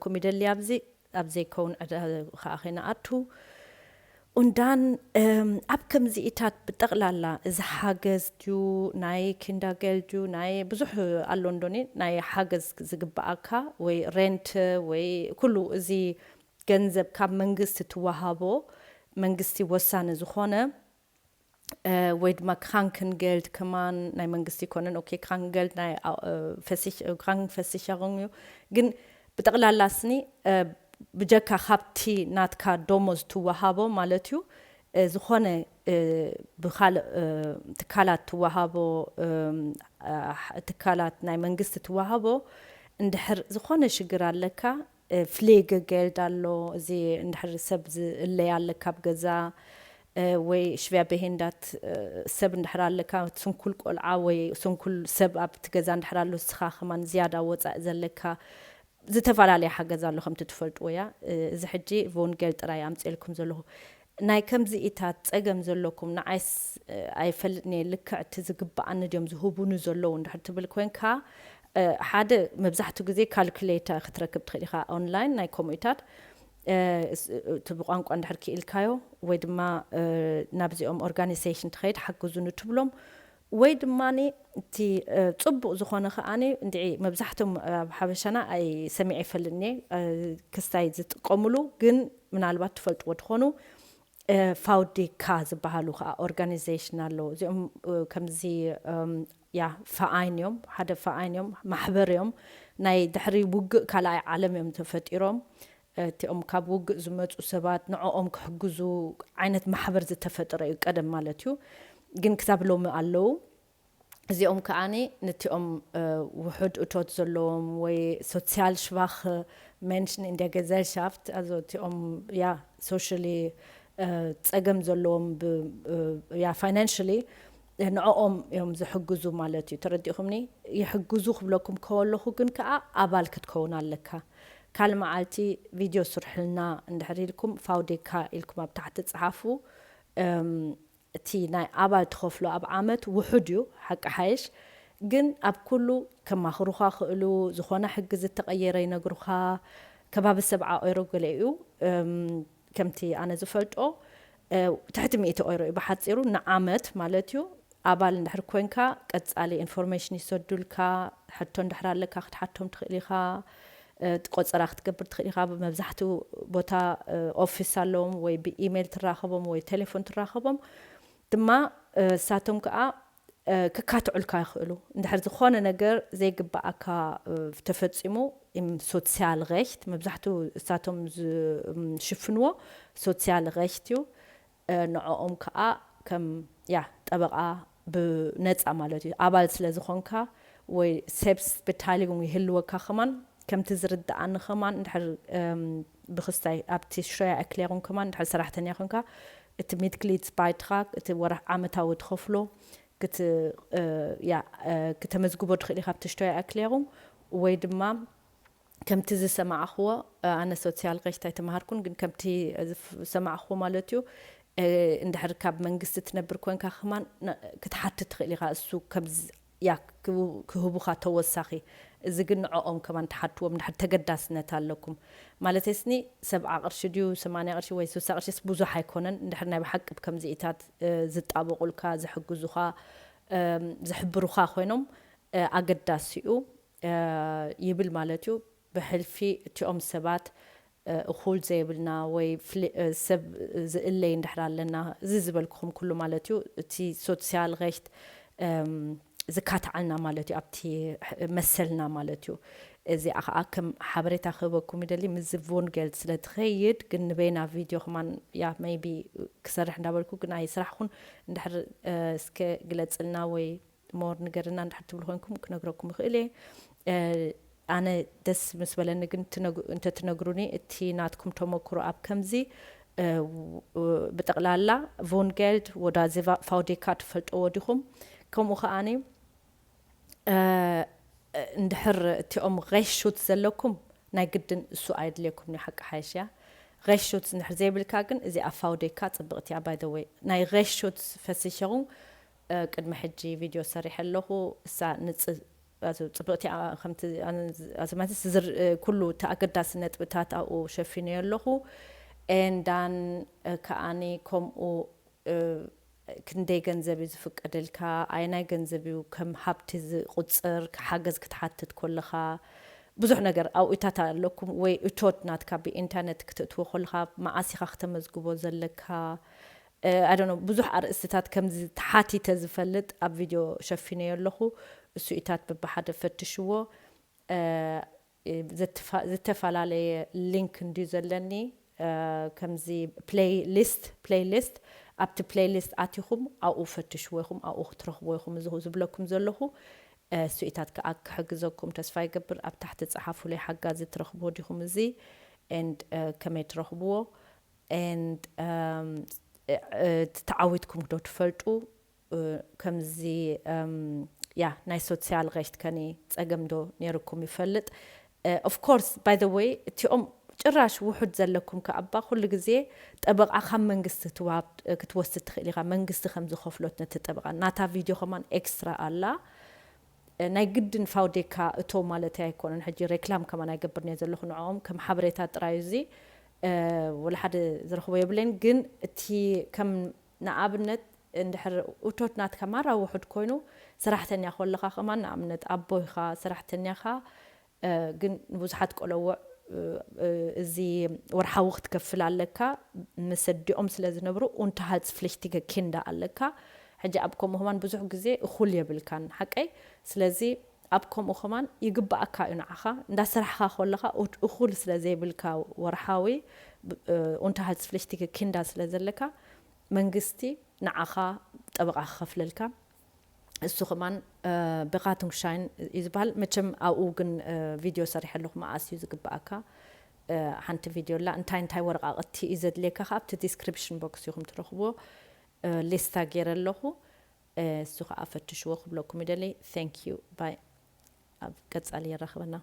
ክህበኩም ይደሊ። ኣብዚ ኣብ ዘይከውን ዕዳ ከዓ ከይንኣቱ። Und dann ኣብ ከምዚኢታት ብጠቕላላ እዚ ሓገዝ ድዩ፣ ናይ ኪንዳገል ድዩ፣ ናይ ብዙሕ ኣሎ እንዶኒ፣ ናይ ሓገዝ ዝግበኣካ ወይ ሬንት ወይ ኩሉ እዚ ገንዘብ ካብ መንግስቲ ትወሃቦ፣ መንግስቲ ወሳኒ ዝኾነ ወይ ድማ ክራንክንገልድ ከማን ናይ መንግስቲ ይኮነን። ኦኬ፣ ክራንክንገልድ ናይ ክራንክፈሲሸሩንግ እዩ። ግን ብጠቕላላ ስኒ ብጀካ ካብቲ ናትካ ደሞዝ ትወሃቦ ማለት እዩ፣ ዝኾነ ብካልእ ትካላት ትወሃቦ፣ ትካላት ናይ መንግስቲ ትወሃቦ፣ እንድሕር ዝኾነ ሽግር ኣለካ፣ ፍሌገ ጌልድ ኣሎ። እዚ እንድሕር ሰብ ዝእለይ ኣለካ ኣብ ገዛ፣ ወይ ሽብያ በሄንዳት ሰብ እንድሕር ኣለካ፣ ስንኩል ቆልዓ ወይ ስንኩል ሰብ ኣብቲ ገዛ እንድሕር ኣሎ፣ ንስኻ ከማን ዝያዳ ወፃኢ ዘለካ፣ ዝተፈላለየ ሓገዝ ኣሎ ከምቲ ትፈልጥዎ እያ። እዚ ሕጂ ቮንጌል ጥራይ ኣምፅኤልኩም ዘለኹ። ናይ ከምዚኢታት ፀገም ዘለኩም ንዓይስ ኣይፈልጥን እየ፣ ልክዕ እቲ ዝግበኣኒ ድዮም ዝህቡኒ ዘለዉ እንድሕር ትብል ኮንካ፣ ሓደ መብዛሕትኡ ግዜ ካልኩሌተር ክትረክብ ትኽእል ኢኻ ኦንላይን ናይ ከምኡታት፣ እቲ ብቋንቋ እንድሕር ክኢልካዮ ወይ ድማ ናብዚኦም ኦርጋኒዜሽን ትኸይድ ሓግዙኒ ትብሎም። ወይ ድማ እቲ ፅቡቕ ዝኾነ ከኣ እንድዒ መብዛሕትኦም ኣብ ሓበሻና ኣይ ሰሚዐ ይፈልጥን እየ ክስታይ ዝጥቀሙሉ፣ ግን ምናልባት ትፈልጥዎ ትኾኑ። ፋውዴካ ዝበሃሉ ከዓ ኦርጋኒዜሽን ኣለዉ። እዚኦም ከምዚ ያ ፈኣይን እዮም፣ ሓደ ፈኣይን እዮም፣ ማሕበር እዮም። ናይ ድሕሪ ውግእ ካልኣይ ዓለም እዮም ተፈጢሮም። እቲኦም ካብ ውግእ ዝመፁ ሰባት ንዕኦም ክሕግዙ ዓይነት ማሕበር ዝተፈጠረ እዩ ቀደም ማለት እዩ። ግን ክሳብ ሎሚ ኣለዉ። እዚኦም ከዓኒ ነቲኦም ውሑድ እቶት ዘለዎም ወይ ሶሲያል ሽቫኽ መንሽን እንደ ገዘልሻፍት፣ ኣዞ እቲኦም ያ ሶሽሊ ፀገም ዘለዎም ያ ፋይናንሽሊ ንዕኦም እዮም ዝሕግዙ ማለት እዩ። ተረዲእኹምኒ? ይሕግዙ ክብለኩም ከወለኹ ግን ከዓ ኣባል ክትከውን ኣለካ። ካል መዓልቲ ቪድዮ ስርሕልና እንድሕር ኢልኩም ፋውዴካ ኢልኩም ኣብ ታሕቲ ፀሓፉ። እቲ ናይ ኣባል ትኸፍሎ ኣብ ዓመት ውሑድ እዩ ሓቂ ሓይሽ፣ ግን ኣብ ኩሉ ከማኽሩኻ ክእሉ፣ ዝኾነ ሕጊ ዝተቐየረ ይነግሩኻ። ከባቢ ሰብዓ ኦይሮ ገለ እዩ ከምቲ ኣነ ዝፈልጦ፣ ትሕቲ ሚእቲ ኦይሮ እዩ ብሓፂሩ ንዓመት ማለት እዩ። ኣባል እንድሕር ኮንካ ቀፃሊ ኢንፎርሜሽን ይሰዱልካ። ሕቶ እንድሕር ኣለካ ክትሓቶም ትኽእል ኢኻ። ቆፀራ ክትገብር ትኽእል ኢኻ። መብዛሕትኡ ቦታ ኦፊስ ኣለዎም ወይ ብኢሜይል ትራኸቦም ወይ ቴሌፎን ትራኸቦም ድማ እሳቶም ከዓ ክካትዑልካ ይኽእሉ። እንድሕር ዝኾነ ነገር ዘይግባኣካ ተፈፂሙ፣ ሶሲያል ሬሽት መብዛሕትኡ እሳቶም ዝሽፍንዎ ሶሲያል ሬሽት እዩ። ንዕኦም ከዓ ከም ያ ጠበቃ ብነፃ ማለት እዩ። ኣባል ስለ ዝኾንካ ወይ ሴብስ ብታሊጉም ይህልወካ ከማን ከምቲ ዝርድኣኒ ከማን እንድሕር ብክስታይ ኣብቲ ሽረያ ኣክሌሩን ከማን እንድሕር ሰራሕተኛ ኮንካ እቲ ሚትግሊት ባይትራክ እቲ ወራሕ ዓመታዊ ትኸፍሎ ክተመዝግቦ ትኽእል ኢኻ ኣብቲ ሽቶያ ኣክሌሩን ወይ ድማ ከምቲ ዝሰማዕኽዎ ኣነ ሶሲያል ሬሽት ኣይተምሃርኩን፣ ግን ከምቲ ዝሰማዕኽዎ ማለት እዩ። እንድሕር ካብ መንግስቲ ትነብር ኮንካ ከማን ክትሓትት ትኽእል ኢኻ። እሱ ያ ክህቡኻ ተወሳኺ። እዚ ግን ንዕኦም ከማን ትሓትዎም እንድሕር ተገዳስነት ኣለኩም ማለት ስኒ ሰብዓ ቅርሺ ድዩ ሰማንያ ቅርሺ ወይ ስሳ ቅርሺስ ብዙሕ ኣይኮነን። እንድሕር ናይ ብሓቂ ከምዚኢታት ዝጣበቑልካ ዝሕግዙኻ ዝሕብሩኻ ኮይኖም ኣገዳሲ እዩ ይብል ማለት እዩ። ብሕልፊ እቲኦም ሰባት እኹል ዘይብልና ወይ ሰብ ዝእለይ እንድሕር ኣለና፣ እዚ ዝበልኩኹም ኩሉ ማለት እዩ። እቲ ሶሲያል ሬሽት ዝካትዓልና ማለት እዩ፣ ኣብቲ መሰልና ማለት እዩ። እዚኣ ከዓ ከም ሓበሬታ ክህበኩም ይደሊ። ምስዚ ቮንጌልድ ስለ ትኸይድ ግን ንበይና ቪድዮ ከማን ያ ሜይቢ ክሰርሕ እንዳበልኩ ግን ኣይስራሕኩን። እንድሕር እስከ ግለፅልና ወይ ሞር ንገርና እንድሕር ትብሉ ኮንኩም ክነግረኩም ይኽእል እየ። ኣነ ደስ ምስ በለኒ ግን እንተትነግሩኒ እቲ ናትኩም ተመክሮ ኣብ ከምዚ ብጠቕላላ ቮንጌልድ ወዳ ዜቫ ፋውዴካ ትፈልጠዎ ዲኹም? ከምኡ ከዓኒ እንድሕር እቲኦም ሬሹት ዘለኩም ናይ ግድን እሱ ኣየድልየኩም እዩ ሓቂ ሓይሽ እያ። ሬሹት እንድሕር ዘይብልካ ግን እዚኣ ፋውዴካ ፅብቕቲ እያ። ባይ ዘ ወይ ናይ ሬሹት ፈሲሸሩ ቅድሚ ሕጂ ቪድዮ ሰሪሐ ኣለኹ። እሳ ንፅ ኣዚ ጽብቕቲ፣ ኣ-፣ ከምቲ ኣነ ዝ-፣ ኣዚ ማለት ዝር-፣ እ፣ ኩሉ እቲ ኣገዳሲ ነጥብታት ኣብኡ ሸፊነዮ ኣለኹ። ኤንዳን፣ እ፣ ከኣኒ ከምኡ፣ እ፣ ክንደይ ገንዘብ እዩ ዝፍቀደልካ፣ ኣየናይ ገንዘብ እዩ ከም ሃብቲ ዝቑጽር፣ ሓገዝ ክትሓትት ከለኻ፣ ብዙሕ ነገር ኣብኡታት ኣለኩም ወይ እቶት ናትካ ብኢንተርነት ክትእትዎ ከለኻ፣ መዓስ ኢኻ ክተመዝግቦ ዘለካ፣ እ፣ I don't know፣ ብዙሕ ኣርእስትታት ከምዚ ተሓቲተ ዝፈልጥ ኣብ ቪድዮ ሸፊነዮ ኣለኹ። እሱ ኢታት በብሓደ ፈትሽዎ። እ፣ ዝተፋ-፣ ዝተፈላለየ ሊንክ እንድዩ ዘለኒ፣ እ፣ ከምዚ ፕሌይ ሊስት፣ ፕሌይ ሊስት፣ ኣብቲ ፕሌይ ሊስት ኣቲኹም ኣብኡ ፈትሽዎ ኢኹም፣ ኣብኡ ክትረኽብዎ ኢኹም። እዚ ዝብለኩም ዘለኹ፣ እ፣ እሱ ኢታት ከኣ ክሕግዘኩም ተስፋ ይገብር። ኣብ ታሕቲ ጸሓፉለይ፣ ሓጋዚ ትረኽብዎ ዲኹም እዚ? ኤንድ፣ እ፣ ከመይ ትረኽብዎ? ኤንድ፣ እም፣ እ፣ እ፣ ተዓዊትኩም ዶ ትፈልጡ? እ፣ ከምዚ፣ እም፣ ያ፣ ናይ ሶስያል ሬሽት ከኒ ጸገም ዶ ነይርኩም ይፈልጥ? እ፣ ኦፍ ኮርስ፣ ባይ ዘ ዌይ፣ እቲኦም ጭራሽ ውሑድ ዘለኩም ከኣ እባ ኩሉ ግዜ ጠበቓ ካብ መንግስቲ ትዋብ-፣ እ፣ ክትወስድ ትኽእል ኢኻ። መንግስቲ ከም ዝኸፍሎት ነቲ ጠበቓ። ናታ ቪድዮ ከማን ኤክስትራ ኣላ። እ፣ ናይ ግድን ፋውዴካ እቶ ማለተይ ኣይኮነን። ሕጂ ሬክላም ከማን ኣይገብርን እየ ዘለኹ ንዕኦም። ከም ሓበሬታ ጥራይ እዚ፣ እ፣ ወላ ሓደ ዝረኽቦ የብለይን። ግን እቲ ከም ንኣብነት እንድሕር እቶት ናትካ ማራ ውሑድ ኮይኑ፣ ሰራሕተኛ ከለኻ ከማን ንኣብነት ኣቦ ኢኻ፣ ሰራሕተኛ ኢኻ፣ እ፣ ግን ንብዙሓት ቆለውዕ፣ እ፣ እ፣ እዚ ወርሓዊ ክትከፍል ኣለካ። ምስ ኣዲኦም ስለ ዝነብሩ፣ ኡንተሃልትስፕሊክቲገ ኪንዳ ኣለካ። ሕጂ ኣብ ከምኡ ከማን ብዙሕ ግዜ እኹል የብልካን፣ ሓቀይ? ስለዚ ኣብ ከምኡ ከማን ይግባኣካ እዩ ንዓኻ። እንዳ ሰራሕኻ ከለኻ ኡት-፣ እኹል ስለ ዘይብልካ ወርሓዊ፣ ብ-፣ እ፣ ኡንተሃልትስፕሊክቲገ ኪንዳ ስለ ዘለካ፣ መንግስቲ ንዓኻ ጠበቓ ክኸፍለልካ። እሱ ከማን፣ እ፣ ቤኻቱንግሻይን እዩ ዝበሃል። መቸም ኣብኡ ግን፣ እ፣ ቪድዮ ሰሪሐ ኣለኹ፣ መኣስ እዩ ዝግባኣካ። እ፣ ሓንቲ ቪድዮ ኣላ፣ እንታይ እንታይ ወረቓቕቲ እዩ ዘድልየካ፣ ከኣ ኣብቲ ዲስክሪፕሽን ቦክስ ኢኹም ትረኽብዎ። እ፣ ሊስታ ገይረ ኣለኹ። እ፣ እሱ ከኣ ፈትሽዎ ክብለኩም ይደሊ። Thank you። ባይ። ኣብ ቀጻሊ የራኽበና።